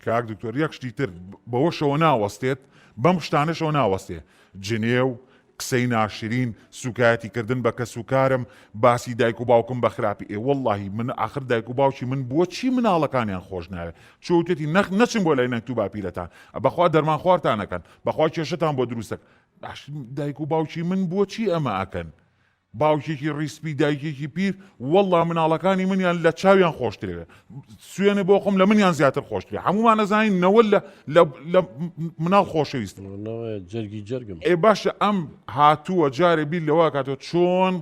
کاک دکتۆر یەک شتی تر بەوەشەوە ناوەستێت بەم شتانەشەوە ناوەستێ جنێو قسەی ناشرین سوکایەتی کردن بە کەسوکارم باسی دایک و باوکم بە خراپی ئێ وەڵاهی من ئاخر دایک و باوکی من بۆچی مناڵەکانیان خۆش ناوێ چۆ وتێتی نەخ نەچن بۆ لای نەنکت و باپیرەتان بەخوا دەرمان خوارتان ئەکەن بەخوا کێشەتان بۆ دروستە باش دایک و باوکی من بۆچی ئەمە ئەکەن باوکێکی ڕیسپی دایکێکی پیر وەڵا مناڵەکانی منیان لە چاویان خۆشترێ سوێنێ بۆ خۆم لە منیان زیاتر خۆشترێ هەمومان ئەزانین نەوە لە لە مناڵ خۆشەویست جەرگی جەرگم ئێ باشە ئەم هاتووە جارێ بیر لەوە کاتەوە چۆن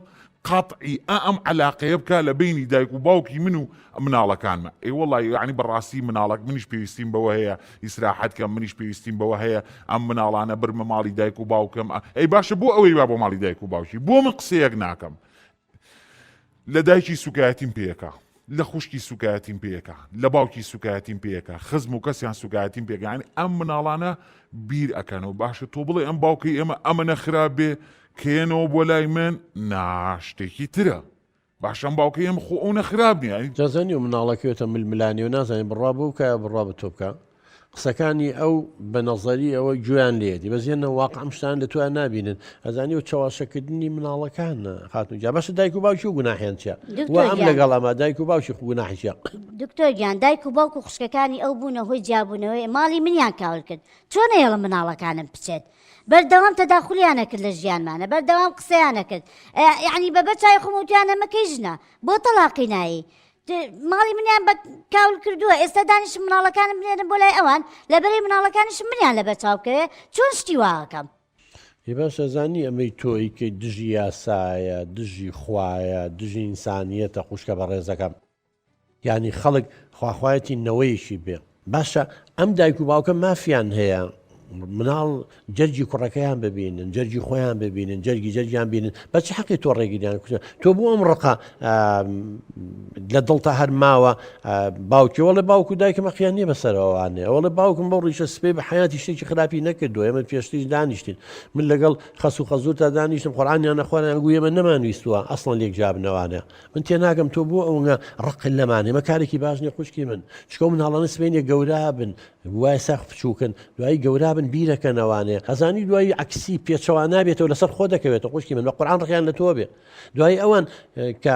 قەتعی ئا ئەم عەلاقەیە بکا لە بەینی دایک و باوکی من و مناڵەکانمە ئێ وەڵا یعنی بەڕاستی مناڵەک منیش پێویستیم بەوە هەیە ئیسراحەت کەم منیش پێویستیم بەوە هەیە ئەم مناڵانە برمە ماڵی دایک و باوکم ئەی باشە بۆ ئەوەی با بۆ ماڵی دایک و باوکی بۆ من قسەیەک ناکەم لە دایکی سوکایەتیم پێکا لە خوشکی سوکایەتیم پێکا لە باوکی سوکایەتیم پێکا خزم و کەسیان سوکایەتیم پێگانی ئەم مناڵانە بیر ئەکەنەوە باشە تۆ بڵێ ئەم باوکی ئێمە ئەمەنە خراپ بێ کێنەوە بۆ لای من نا شتێکی ترە باشە ئەم باوکەی ئێمە خۆ ئەونە خراپ نییە یانی. جا زانی مناڵە کەوێتە ململانێ و نازانێ بڕوا بەو بکا یا بڕوا بە تۆ بکا قسەکانی ئەو بە نەزەری ئەوە گوێیان لێیەتی بەس یەنە واقع ئەم شتانە لە تۆیان نابینن ئەزانی و چەواشەکردنی مناڵەکان خاتون جا باشە دایک و باوکی و گوناحیان چیە و دکتۆر ئەم گیان لەگەڵ ئەمە دایک و باوکی خو گوناحی چیە دکتۆر گیان دایک و باوک و خوشکەکانی ئەو بوونە هۆی جیابوونەوەی ماڵی منیان کاول کرد چۆن ئەیەڵم مناڵەکانم بچێت بەردەوام تەداخولیان ئەکرد لە ژیانمانە بەردەوام قسەیان ئەکرد یعنی بە بەر چاوی خۆم وتیان ئەمە کەی ژنە بۆ تەلاقی نایی ماڵی منیان بە کاول کردووە ئێستا دانیشم مناڵەکانم بنێرم بۆ لای ئەوان لەبەرەی مناڵەکانیشم منیان لەبەر چاو بکەوێ چۆن شتی واکەم ئێ باشە زانی ئەمەی تۆ ئەیکەیت دژی یاسایە دژی خوایە دژی ئینسانیەتە خوشکە بەڕێزەکەم یانی خەڵک خواخوایەتی نەوەیەکی بێ. باشە ئەم دایک و باوکە مافیان هەیە مناڵ جەرگی کوڕەکەیان ببینن جەرگی خۆیان ببینن جەرگی جەرگیان بینن بە چ حەقی تۆ ڕێگریان کوتە تۆ بۆ ئەم ڕقە لە دڵتا هەر ماوە باوکی وەڵێ باوکو دایکم حەقیان نییە بەسەرەوانێ ئەوڵێ باوکم بەو ڕیشە سپێ بە حیاتی شتێکی خراپی نەکردو ئێمە پێشتریش دانیشتین من لەگەڵ خەس و خەزورتا دانیشتم قورئانیان نەخواران گوو ئێمە نەمانویستووە ئەسڵەن لێک جیابنەوانە من تێناگەم تۆ بۆ ئەوەنگە ڕقت لەمان ئێمە کارێکی باش نیە خوشکی من چکە و مناڵانە سبەینێ گەورە بن وای ساخ بچووکن دوایی گەورە بن بیرەکەنەوانێ ئەزانی دوایی عەکسی پێچەوان نابێتەوە لەسەر خۆ دەکەوێتەوە خوشکی من بە قورئان ڕقیان لە تۆ بێ دوایی ئەوان کە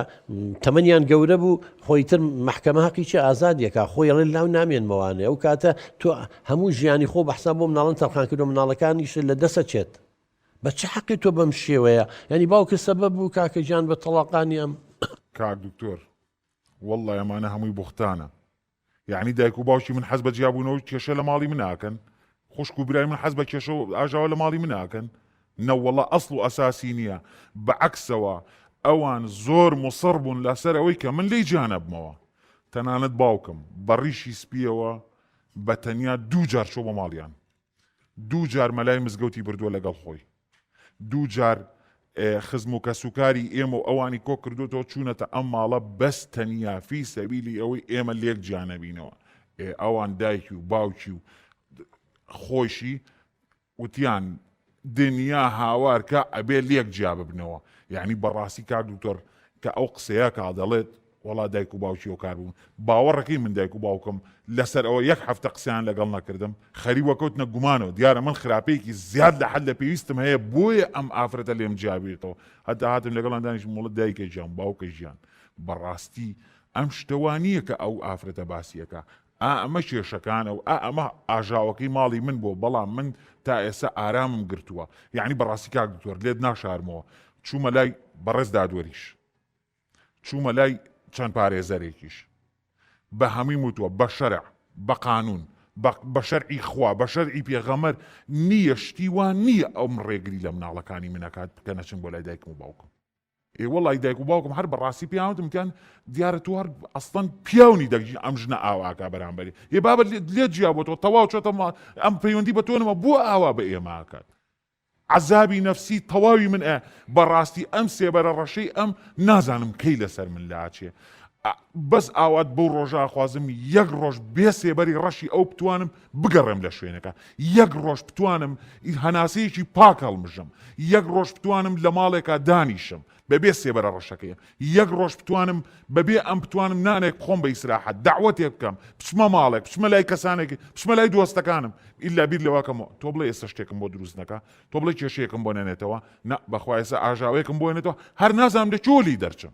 تەمەنیان گەورە بوو خۆی تر مەحکەمە هەقی چی ئازادیەکە خۆی ئەڵێ لاو نامێنمەوانێ ئەو کاتە تۆ هەموو ژیانی خۆ بە حساب بۆ مناڵان تەرخان کردو مناڵەکانیش لە دەسە چێت بە چ حەقی تۆ بەم شێوەیە یانی باوکت سەبەب بوو کاکە گیان بە تەڵاقانی ئەم. کاک دکتۆر واللە ئەمانە هەمووی بوختانە یعنی دایک و باوکی من حەز بە جیابوونەوە کێشە لە ماڵی من ناکەن خوشک و برای من حەز بە کێشە و ئاژاوە لە ماڵی من ناکەن نەوەڵە ئەسڵ و ئەساسی نییە بە عەکسەوە ئەوان زۆر موسڕ بوون لەسەر ئەوەی کە من لێی جیا نەبمەوە تەنانەت باوکم بە ڕیشی سپیەوە بە تەنیا دوو جار چۆ بۆ ماڵیان دوو جار مەلای مزگەوتی بردووە لەگەڵ خۆی دوو جار خزم و کەسوکاری ئێمە و ئەوانی کۆ کردوتەوە چوونەتە ئەم ماڵە بەس تەنیا فی سەبیلی ئەوەی ئێمە لێک جیانەبینەوە ئەوان دایکی و باوکی و خۆشی وتیان دنیا هاوارکە ئەبێ لێک جیا ببنەوە یعنی بەڕاستی کاک دکتۆر کە ئەو قسەیە کا دەڵێت وەڵا دایک و باوکی هۆکار بوون باوەڕەکەی من دایک و باوکم لەسەر ئەوە یەک هەفتە قسەیان لەگەڵ نەکردم خەریوە کەوتنە گومانەوە دیارە من خراپەیەکی زیاد لە حەد لە پێویستم هەیە بۆیە ئەم ئافرەتە لێم جیابێتەوە هەتا هاتم لەگەڵان دانیشتم وڵت دایکە گیان باوکە گیان بەڕاستی ئەم شتە وا نییە کە ئەو ئافرەتە باسیەکە ئا ئەمە کێشەکانە و ئا ئەمە ئاژاوەکەی ماڵی من بووە بەڵام من تا ئێستا ئارامم گرتووە یعنی بەڕاستی کاک دکتۆر لێت ناشارمەوە چوومە لای بەڕێز دادوەریش چوومە لای چەند پارێزەرێکیش بە هەموویم وتووە بە شەرع بە قانون بە شەرعی خوا بە شەرعی پێغەمەر نییە شتی وا نییە ئەم ڕێگری لە مناڵەکانی منەکات بکە نەچن بۆ لای دایکم و باوکم ئێ وەڵی دایک و باوکم هەر بەڕاستی پێیان وتم وتیان دیارە تۆ هەر ئەسڵەن پیاونی دەگی ئەم ژنە ئاواکە بەرامبەری ئێ بابە لێت جیا بۆتەوە تەواو چۆتە ئەم پەیوەندی بە تۆ نەما بۆ ئاوا بە ئێمە ئەکات عەزابی نەفسی تەواوی من ئە بەڕاستی ئەم سێبەرە ڕەشەی ئەم نازانم کەی لەسەر من لاچێ. بەس ئاوات بەو ڕۆژە ئەخوازم یەک ڕۆژ بێ سێبەری ڕەشی ئەو بتوانم بگەڕێم لە شوێنەکە یەک ڕۆژ بتوانم هەناسەیەکی پاک هەڵمژم یەک ڕۆژ بتوانم لە ماڵێکا دانیشم بەبێ سێبەرە ڕەشەکەی یەک ڕۆژ بتوانم بەبێ ئەم بتوانم نانێک بخۆم بە ئیسراحەت دەعوەتێک بکەم بچمە ماڵێک بچمە لای کەسانێک بچمە لای دۆستەکانم ئیلا بیر لەوەکەمەوە تۆ بڵێ ئێستا شتێکم بۆ دروست نەکا تۆ بڵێ کێشەیەکم بۆ نەنێتەوە نا بەخوا ئێستا ئاژاوەیەکم بۆ نێتەوە هەر نازانم لە کوێ لێی دەرچم.